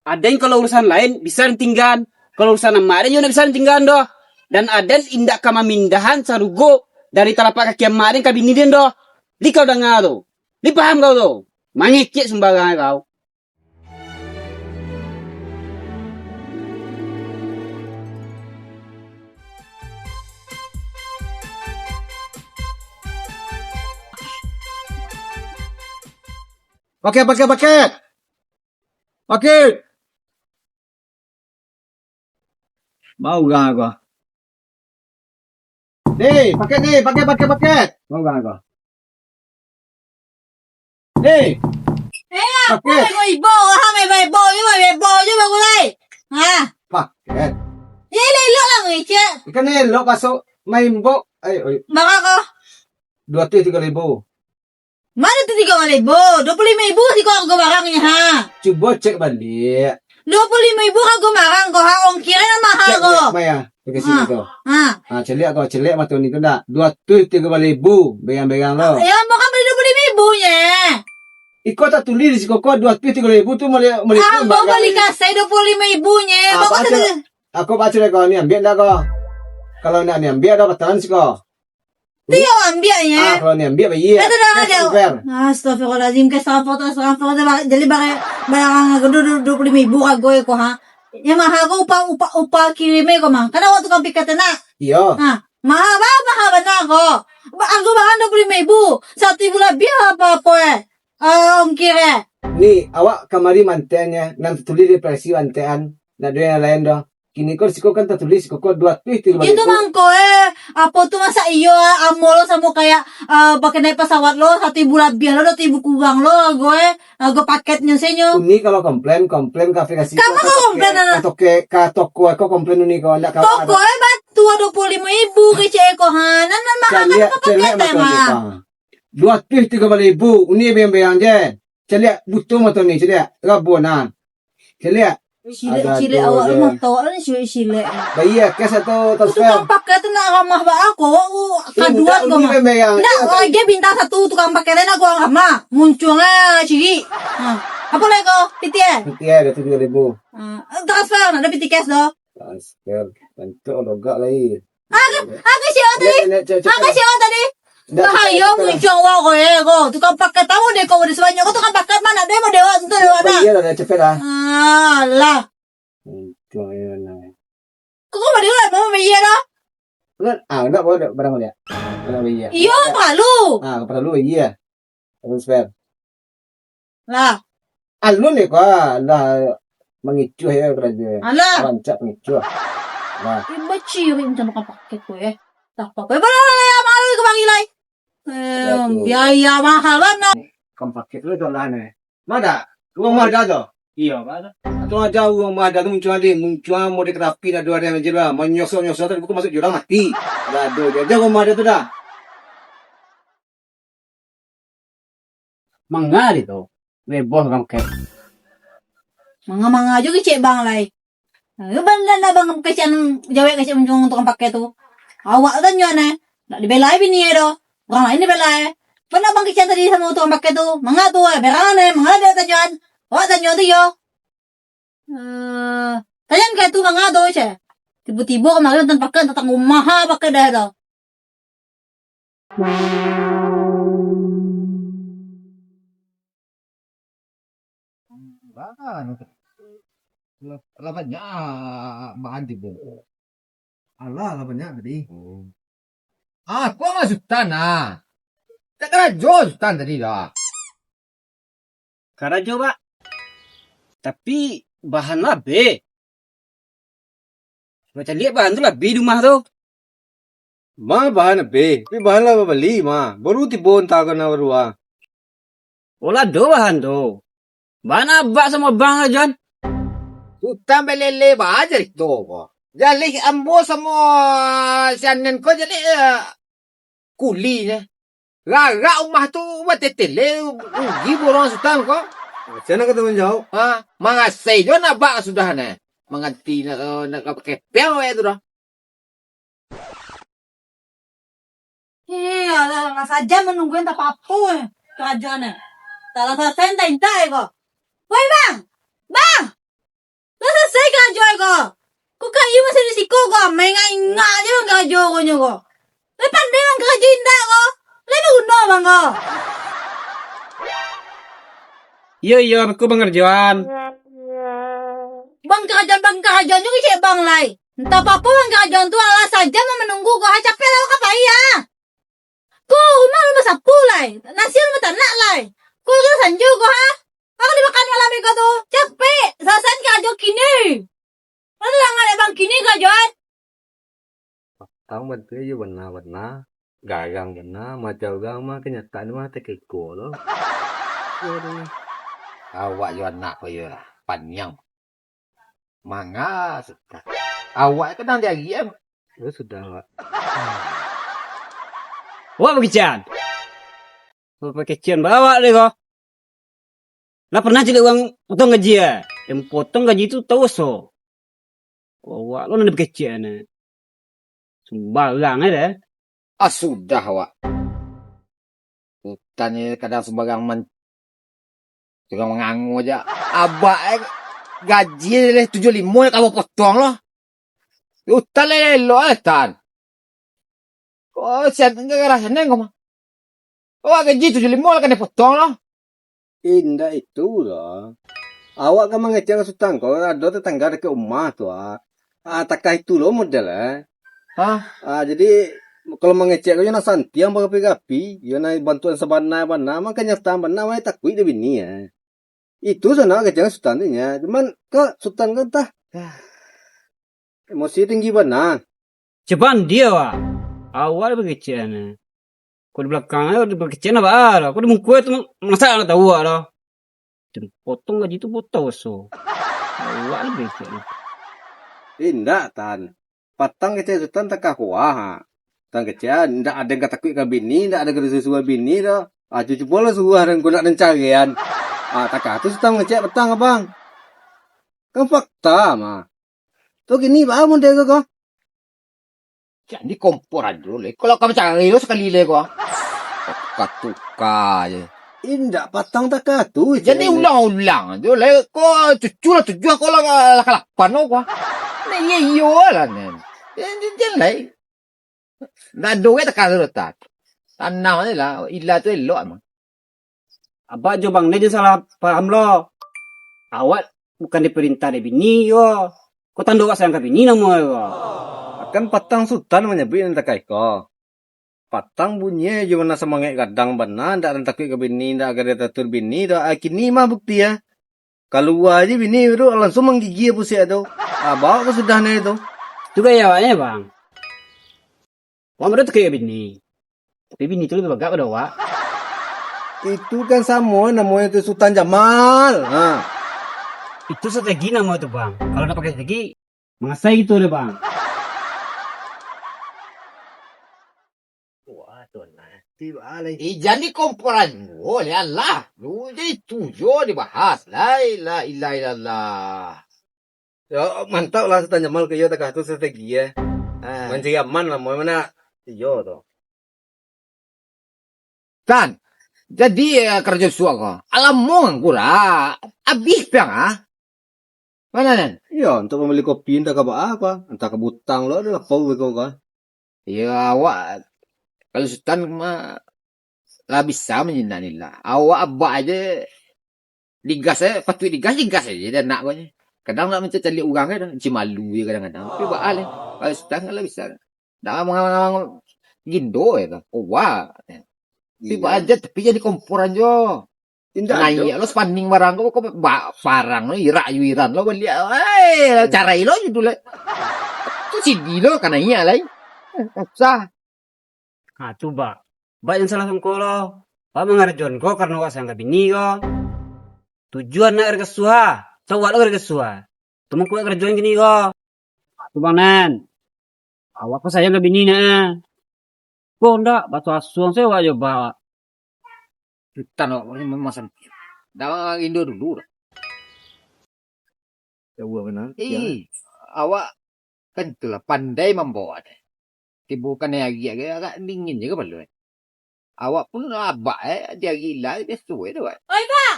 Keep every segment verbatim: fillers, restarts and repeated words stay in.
Aden kalau urusan lain bisa den tinggaan, kalau urusan amak den juo ndak bisa den tinggaan doh. Dan aden indak ka mamindahan sarugo dari talapak kaki amak den ka bini den doh. Di kau danga tu, di paham kau tu, mangecek sumbarang kau. Paket, paket, paket. Paket. Mau urang ko. Deh, paket deh, paket, paket, paket. Mau urang ko. Deh. Eh, apa paket. Bego ibo, ha, bego ibo, ibo, ibo, ibo, bagus lai. Ha. Paket. Ya, elok-elok lah, ngecek. Ikan elok masuk main bok. Ayo, ayo. Bara ko? Dua ratus tiga ribu. Mana tu tiga puluh ribu? Dua puluh lima ribu siko harga barangnyo, ha. Cubo cek baliak. Dua puluh lima ribu harga barang ko, ha, ongkirnyo mahal ko. Cek baliak, Maya. Pakai sini ko. Ha. Ha, caliak ko, caliak mah tu ni tu ndak. Dua ratus tiga puluh ribu, berang-berang lo. Ya, mau kan bali dua puluh lima ribu nye. Iko tatulih di siko ko dua ratus tiga puluh ribu tu mali, mali. Ah, mau bali kasai dua puluh lima ribu nye. Ah, bagus baca. Aku baca deh ko, ni ambiak ndak ko? Kalau ndak ni ambiak dah batalan siko. Tu yo ambiaknyo. Ah, kalau ni ambiak, bayia. Kata dah. Cash ada. Fair. Astagfirullahaladzim, cash transfer, cash transfer, cash transfer, jadi barang, barang harga du-, du-, dua puluh lima ribu harga ko, ha. Yang mahal ko upah, upah, upah kirim ko mah. Kan awak tukang piket nak. Iyo. Ha, mahal ba-, mahal bana ko. Ba-, harga barang dua puluh lima ribu, satu ribu labiah apa-apa eh. Ah, ongkir eh. Ni, awak kamari mantenyo, nan tatulih di versi mantean, ndak ado yang lain doh. Kini ko siko kan tatulih siko ko dua ratus tiga puluh ribu. Itu mangko eh, apo tu masa iyo ah, amo lo samo kayak ah, pakai naik pesawat lo, satu ribu labiah lo, dua ribu kurang lo, go eh, go paketnyo senyo. Uni kalau komplain, komplain ka aplikasi. Kamu ko ka toko, komplain, ka toko, ka toko ko komplain uni ko, ndak ka. Toko eh batu dua puluh lima ribu kecek ko ha, nan nan mahal kan paket eh mah. Dua ratus tiga puluh ribu, uni bayang-bayang je. Caliak butuh motor ni, caliak. Rabuan nah. Caliak. Cilek-cilek awak tu motor ni cilek-cilek. Bayia cash atau transfer? Tukang pakai tu nak ramah ba aku, awak kaduan ko mah. Ndak, lagi bintang satu tukang pakai lain aku ramah. Muncuang ah ciri. Ha. Apa lagi ko? Piti eh? Piti eh, dua ratus tiga ribu. Ha. Transfer, ndak ado piti cash doh. Transfer. Bantuak logak lai. Aga, aga siapa tadi? Aga siapa tadi? Bahayo muncuang wak ko eh ko. Tukang pakai tahu deh ko, udah sebanyak ko tukang pakai mana deh, mau dewa tu dewa nak. Iya lah, cepet lah. Alah. Muncuang ya lah. Kok kau berdua lah mau bayar lah? Enggak, ah, enggak boleh barang dia. Enggak bayar. Iyo, perlu. Ah, perlu iya. Transfer. Lah. Alun deh ko, lah mangicuah ya karajo. Alah. Rancak pangicuah. Lah. Eh, baciri macam tukang paket ko eh. Tak apa-apa. Eh, bala, bala, bala, malu ke bagi lai. Eh, biaya mahal lah nak. Tukang paket tu lah ni. Mana? Rumah dah tu. Iya, mana? Atau aja rumah dah tu muncuang adi, muncuang model kerapi dah dua hari aja lah. Menyosok-nyosok tadi bukan masuk jurang mati. Dah ada je. Aja rumah dah tu dah. Manga di tu, bebos urang kek. Manga-manga jo kecek bang lai. Nah, banda nak bang kecian jawek kecek muncuang tukang pakai tu. Awak tu tanyo ne, nak dibelai bini e do. Urang lain dibelai. Pernah bang kecian tadi samo tukang pakai tu. Manga tu eh, berang ne, manga dia tanyoan. Awak tanyo tu yo. Eh, tanyoan kayak tu manga tu ceh. Tibo-tibo kamari nonton pakai tentang rumah ha pakai dah tu. Bahan. Lah, lah banyak bahan tibo. Alah, lah banyak tadi. Oh. Ah, kok nggak Sutan ah? Tak karajo Sutan tadi dah. Karajo, Pak. Tapi bahan labih. Macam liek bahan tu labih di rumah tu. Ma bahan abih, tapi bahan lah babali ma. Baru tibo antah ka nan baru ah. Oh, lah ado bahan tu. Bahan abak samo abang lah, Jon. Utang balele ba carito ko. Jaleh ambo samo si Anen ko jaleh, eh, kulinyo. Rarak umah tu batetele, rugi buruang Sutan ko. Macam mana ka tangguang jawab? Ha, mangasai jo nak abak sudah ne. Manganti nak, nak ka pakai piang awak tu dah. Eh, alah, alah sajam manunggu entah apo-apo eh, karajoan eh. Salah salasai entah indak eh ko. Woi, Bang! Bang! Ko amai ingak-ingak je bang karajo ko nyo ko. Lai pandai bang karajo indak ko. Lai baguno bang ko. Iyo, iyo, aku bang karajoan. Bang karajoan, bang karajoan nyo kecek bang lai. Entah apo-apo bang karajoan tu, alah sajo bang manunggu ko ha, capek lah ka pai ha. Ko rumah alun basapu lai, nasi alun batanak lai. Ko urang sanjo ko ha. Apo dimakan malam iko tu? Capek, salasaian karajo kini. Alah, langah dek bang kini karajoan. Patang bantuak iyo bana-bana, garang bana, macam urang mah kanyataan mah takeko lo. Awak jo anak ko iyo lah, paniang. Manga sudah. Awak kadang diagiah. Yo sudah, Wak. Wak bakecekan. Wak bakecekan ba awak deh ko. Lah pernah caliak urang potong gaji ah? Yang potong gaji tu tau raso. Awak lo nan bakecekan eh. Sumbarang eh deh. Ah, sudah, Wak. Utannyo kadang sumbarang man-, Surang mangango aja. Abak eh, gaji leh tujuah limo, kalau potong lo. Utang leh elok eh, Tan. Ko sian, gara-gara sian ko mah. Awak gaji tujuah limo lah kanai potong lo. Indak itu lo. Awak kan mangecek ka Sutan ko, ado tetangga dakek umah tu ah. Ah, takah itu lo model eh. Hah? Ah, jadi, kalau mangecek ko, yo nak santiang barapi-rapi, yo nak bantuan sabana-bana, mangko nyataan bana, awak takuik dek bini eh. Itu sanak kecek Sutan tu nya. Cuman, ko Sutan ko entah. Emosi tinggi bana. Ceban dia, wah. Awak bakecek ne. Ko di balakang, eh, di bakecek na baa lah. Ko di muko tu masak nak tahu lah. Potong gaji tu potong so. Awak ni becek ni. Indak, Tan. Patang kecek Sutan takah kuah, ha. Tan kecek, ah, indak ado nan ka takuik ka bini, indak ado nan ka disuruah bini doh. Ah, cubo lah suruah dan gunak dan carian. Ah, takah tu Sutan mangecek patang, abang. Kan fakta mah. Tu kini baa model ko, ko? Jadi kompor ajo le. Kalau ka mancari lo sakali le ko. Tuka-tuka je. Indak patang takah tu. Jadi ulang-ulang ajo le. Ko cucu lah tujuah, ko lah, lah kalapan lo ko. Nah, iyo, iyo lah ni. Jan, jan, jan lai. Ndak ado we takah tu, Tan. Tanam aja lah. Ila tu elok mah. Abak jo Bang Nen jan salah paham lo. Awak bukan diparintah dek bini ko. Ko tando awak sayang ka bini namo ko. Kan patang Sutan manyabuik nan takah ko. Patang bunyi jo bana samangaik gadang bana, ndak ado nan takuik ka bini, ndak ado nan takuik bini doh. Ah, kini mah bukti ah. Kalua je bini tu, langsuang manggigia pusiak tu. Ah, baok ka sudah ne tu. Tu gaya awaknyo, Bang. Wak mah takuik ka bini. Tapi bini tu labiah bagak pado wak. Itu kan samo namonyo tu Sutan Jamal. Ha. Itu strategi namonyo tu, Bang. Kalau ndak pakai strategi, mangasai gitu deh, Bang. Wah, tuan nanti balik. Eh, jadi komporan. Oh, ya Allah. Lu jadi tujuh dibahas. La ilaha illallah. Yo, mantap lah Sutan Jamal ko yo, takah tu strategi eh. Ah. Mancari aman lah, mau mana? Iyo tu. Tan, jadi eh, karajo suak ko. Alamo nganggur ah. Abih piang ah. Mana nan? Iyo, untuk mambali kopi entah ka baa ko. Entah ka butang lo ado lapau beko ko. Iyo, awak kalau Sutan mah lah bisa manyinan ni lah. Awak abak aja digas eh, patuik digas, digas aja dah nak ko. Kadang nak minta caliak urang kan, cik malu je kadang-kadang. Tapi baa leh. Kalau Sutan kan lah bisa. Dah mangawang-awang gindo ya tu. Oh, wah. Tapi Iyo. baa aja, tapi jadi komporan jo. Indak Naiak ado. Lo spanding barang ko, ko ba-, barang lo irak yuiran lo baliak. Eh, carai lo judu le. Tu sidi lo ka naiak lai. Eh, susah. Ha, tu, Bak. Bak jan salah sangko lo. Bak mangarajoan ko karano wak sayang ka bini ko. Tujuan nak gara suah. Tau wak lo gara suah. Tu mangko wak karajoan kini ko. Tu, Bang Nan. Awak ko sayang ka bini nak. Ko ndak, basuah-asuah se awak jo Bak. Sutan awak ni memang santiang. Dah indo dulu dah. Jauah benar. Ih, awak kan itulah pandai mambawa deh. Tibo kanai agiak agak dingin je kapalo eh. Awak pun abak eh, di agiak ilah biaso eh tu, Bak. Oi, Bak!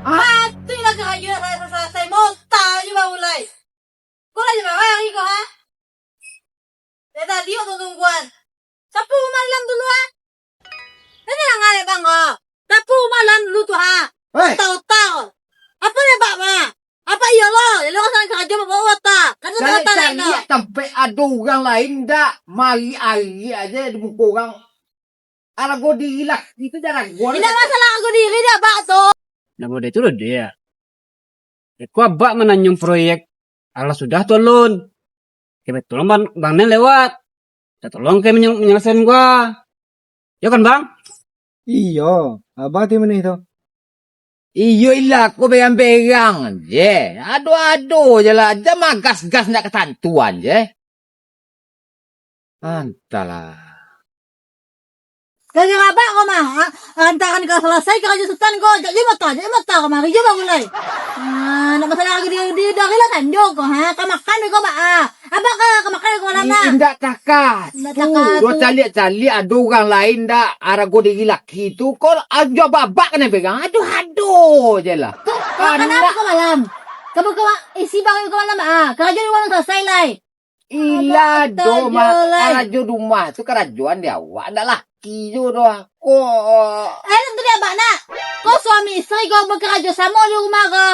Ah? Mati lah karajo salasai-salasai, mota je baulai. Ko lah je mawai ari ko, ha? Dari tadi awak tungguan. Sapu rumah dalam dulu, ah. Tadi lah ngalek bang, oh. Sapu rumah dalam dulu tu, ha. Hei. Otak-otak. Apa dia bak, mah? Apa iyo lo? Iyo lo, kan karajo bawa otak. Kan otak-otak lain, caliak tampek ado urang lain dak? Mari-ari aja di muko urang. Arago diri lah, itu jarang gua. Indak masalah arago diri dia, bak tu. Namo dia tu lo dia. Iko abak mananyo proyek, alah sudah tu alun. Kebetulan bang, bang Nen lewat. Minta tolong ke manyel-, manyalasaian gua. Yo kan, Bang? Iyo, abah ti manih tu? Iyo ilah, ko berang-berang je. Ado-ado je lah, jan magas-gas ndak katantuan je. Antahlah. Gara-gara abak ko mah, ha? Lantaran ka salasai karajo Sutan ko, jak jo mata, jak jo mata ko mah, karajo baru lai. Ah, ndak masalah karajo di, di, dari lah sanjo ko, ha? Ka makan ko, bak, ah. Abak ka, ka makan ko malam nah. Indak takah. Indak takah tu. Duo caliak-caliak ado urang lain dak, arago diri laki tu, ko ajo abak-abak kanai pegang. Aduh, ado je lah. Tu, makan apo ko malam? Ka, ka, isi barang ko malam, ah. Karajo di rumah salasai lai. Ilah doh, mah. Karajo rumah tu karajoan di awak, ndak laki jo doh. Ko. Eh, tu dia, abak nak. Ko suami isteri ko bakarajo samo di rumah ko.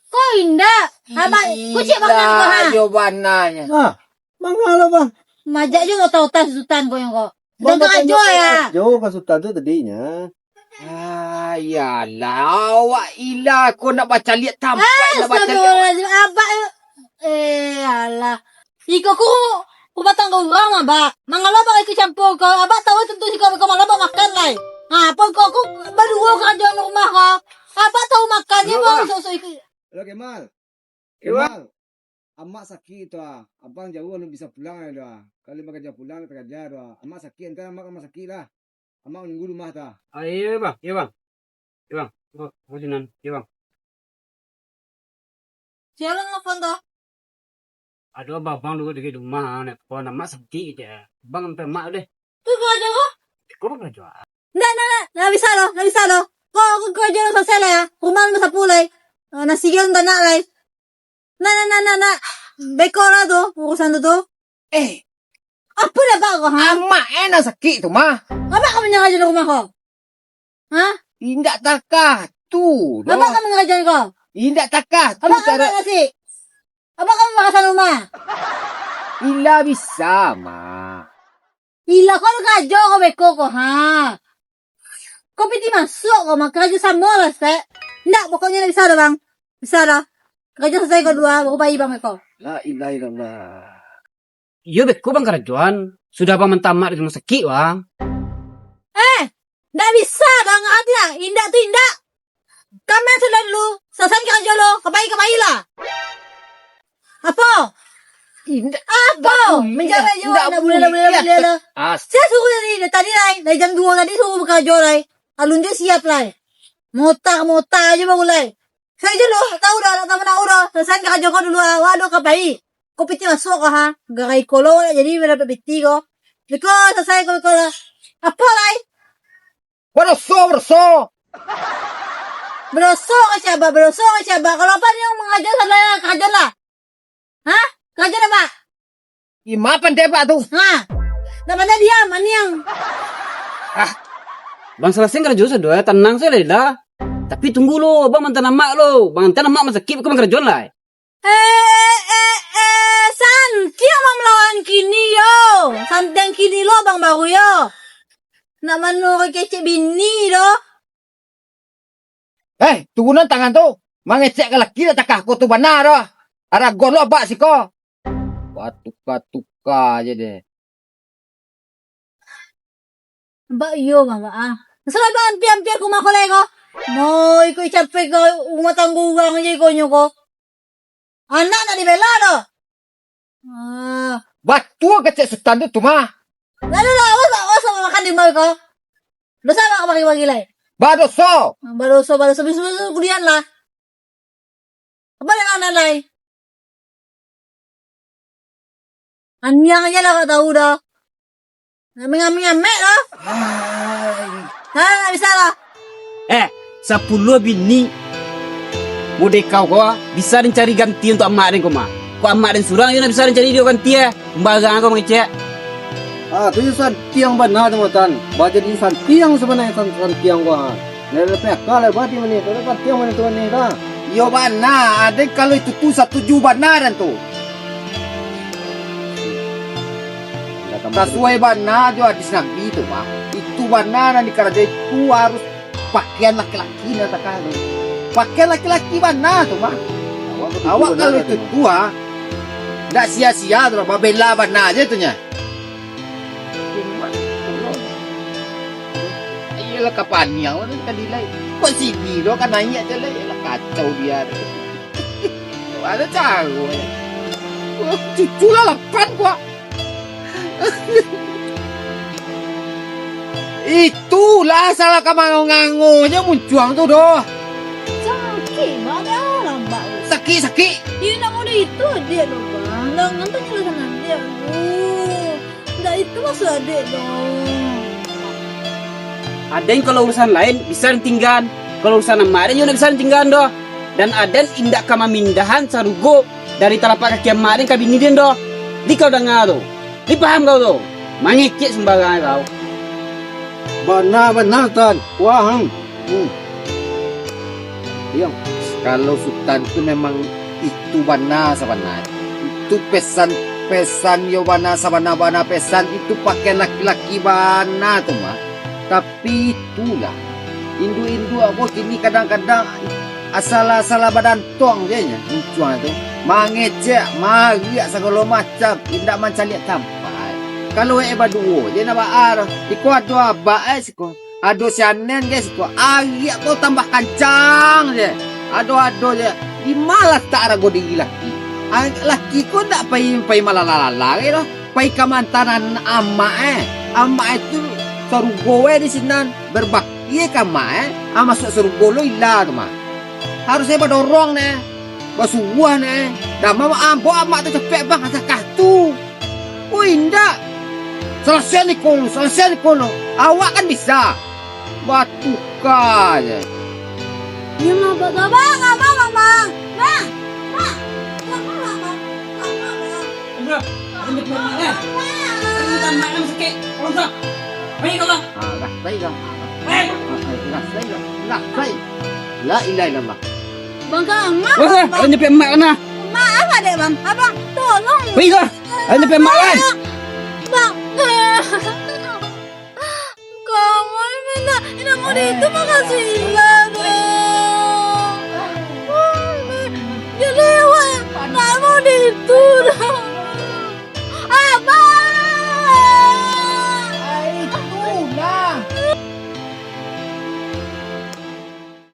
Ko indak. Abak kuciak bangan ko, ha. Ilah jo bananyo. Nah, mangalo, Bang? Majak jo otak-otak Sutan ko yang ko. Bang, karajo ya. Jo ka Sutan tu tadinyo. Ah, iyalah, awak ilah ko nak bacaliak tampak, nak bacaliak. Astagfirullahaladzim, abak. Eh, alah. Iko ko rumah tangga urang, abak. Mangalo abak ikut campur ko? Abak tahu tentu siko ko malam abak makan lai. Ha, apo ko, ko baduo karajoan rumah ko. Abak tahu makan je, Bang, sok-sok ikut. Halo, Kemal. Kemal. Amak sakik tu ah. Abang jauah, alun bisa pulang lai tu ah. Kalau alun bakaja pulang, takaja tu ah. Amak sakik, antaan amak ka rumah sakik lah. Amak manunggu di rumah tu ah. Ah, iyo, Bang. Iyo, Bang. Iyo, Bang. Ko, ko sinan. Iyo, Bang. Sia nan nelfon tu? Ado abang dulu di rumah, nelfon, amak sakik je. Abang antaan amak deh. Tu karajo ko? Ko karajo. Ndak, ndak, ndak, ndak bisa doh, ndak bisa doh. Ko, ko karajo lah salasai lah ya. Rumah lah sapu lai. Ah, nasi kan tanak lai. Ndak, ndak, ndak, ndak, ndak. Beko lah tu, urusan tu tu. Eh. Apo dah abak ko, ha? Amak eh nan sakik tu mah. Abak ka manyarah jo rumah ko? Ha? Indak takah tu doh. Abak ka manyarah jo ko? Indak takah tu. Abak ka manyarah nasi? Abak ka manyarah rumah? Ilah bisa, Mak. Ilah ko karajo ko beko ko, ha. Ko piti masuak ko mah, karajo samo lah, Sek. Ndak, pokoknyo ndak bisa doh, Bang. Bisa doh. Karajo salasai ko dulu, baru pai, Bang, beko. La ilaha illallah. Iyo beko, Bang, karajoan. Sudah Bang mantaan amak di rumah sakik, Bang. Eh, ndak bisa, Bang. Ngarati ndak? Indak tu indak. Kami sudah dulu. Salasai karajo lo. Ka pai, ka pai lah. Apo? Indak, apo? Indak buliah, indak buliah, indak buliah, indak buliah. Sia suruah tadi, dari tadi lai, dari jam duo tadi suruah bakarajo lai. Alun jo siap lai. Mota-mota ajo baru lai. Sajo lo, tahu dah, nak tahu nak tahu dah. Salasai karajo ko dulu, awak ado ka pai. Ko piti masuak ko, ha. Garai ko lo, nak jadi mandapek piti ko. Beko salasai ko, beko lah. Apo lai? Badoso, badoso. Badoso ka sia, badoso ka sia. Kalau apak ni nan mangarajoan, salasai karajoan lah. Ha? Karajoan apak? Ih, ma pandai apak tu. Ha. Ndak pandai diam, maniang. Ah. Bang salasai karajo sajo, tanang sajo lah. Tapi tunggu lo, Bang mantaan amak lo. Bang mantaan amak masakik, bukan karajoan lah. Eh, eh, eh, eh, santiang mah malawan kini yo. Santiang kini lo, Bang, baru yo. Nak manuruik kecek bini doh. Eh, turunan tangan tu. Mangecek ka laki dak takah ko tu bana doh. Aragon lo abak siko. Batuka-tuka je deh. Bak iyo, Bang, ah. Salah Bang, ampia-ampia ka rumah ko lai ko. Mau iko capek ka rumah tangga urang je ikonyo ko. Anak nak dibela doh. Ah. Batua kecek Sutan tu, tu mah. Lalu lah, awas, awas, awas makan di rumah ko. Doso nak bagi-bagi lai. Badoso. Ah, badoso, badoso, bisu-bisu kudian lah. Apa dengan anak lai? Aniang aja lah kau tahu dah. Nak mengamik-amik lah. Hai. Hah, nak bisa lah. Eh, sapuluah bini. Model kau ko, bisa den cari ganti untuak amak den ko mah. Kok amak den surang, yo nak bisa den cari dio ganti, eh. Sembarang kau mangecek. Ah, tu santiang bana tu, Tan. Bajadi santiang sabananyo san-, santiang ko, ha. Lah, lah, peh akal lah, badi mani tu, santiang mani tu, mani dah. Iyo bana, aden kalau itu tu satuju bana dan tu. Kasuai bana jo hadis Nabi tu mah. Itu bana nan dikarajo itu harus pakaian laki-laki nan takah tu. Pakaian laki-laki bana tu mah. Awak kalau itu tu, ha, ndak sia-sia tu lah, babela bana je tu nya. Iyolah kapaniang tu tadi lai. Kok sini lo kan naiak je lai. Iyolah kacau biar. Ada caro. Cucu lah lapan kok. Itulah salah ka mangango-ngangonyo muncuang tu doh. Sakik, Bang. Dah lambak tu. Sakik, sakik. Iyo, nak model itu adiak lo, Bang. Jangan tanyalah sana adiak tu. Ndak itu maksud adiak doh. Aden kalau urusan lain bisa ditinggaan. Kalau urusan amak aden juo ndak bisa ditinggaan doh. Dan aden indak ka mamindahan sarugo dari talapak kaki amak den ka bini den doh. Di kau danga tu. Di paham kau tu. Mangecek sumbarang kau. Bana, bana, Tan. Wah, hmm. Hmm. Iyo, kalau Sutan tu memang itu bana sabana. Itu pesan, pesan yo bana sabana-bana pesan. Itu pakaian laki-laki bana tu mah. Tapi itulah, induak-induak ko kini kadang-kadang asal-asal badantuang je nyo, muncuang tu. Mangecek, mariak sagalo macam, indak mancaliak tampek. Kalau eh baduo je nak baa doh. Iko ado abak eh siko. Ado si Anen ge siko. Ariak ko tambah kancang je. Ado-ado je. Di ma latak arago diri laki? Ah, laki ko ndak pai, pai malala-lala ge doh. Pai ka mantanan amak eh. Amak eh tu sarugo eh di sinan. Berbakti eh ka amak eh. Ah, masuak sarugo lo ila tu mah. Harus eh badorong ne. Basuruah ne. Dama ambo amak tu capek bang, asakah tu. Oh indak. Salasai ni kolo, salasai ni kolo. Awak kan bisa. Batuka je. Ni mah abang, abang, abang, abang. Bang, bang. Abang, abang, abang, abang. Udah, ada duit banyak kan? Ada duit banyak kan, sakit. Kalau tak, baik kalau. Ah, lah, baik dah. Baik. Ah, ah, lah, baik dah. Lah, baik. La ilaha illallah. Bang, ka amak, Bang, Bang. Ada duit banyak kan? Maaf, adek, Bang. Abang, tolong. Baik lah. Ada duit banyak kan? Bang. Kamu ini nak, ini mau di itu makasih lah.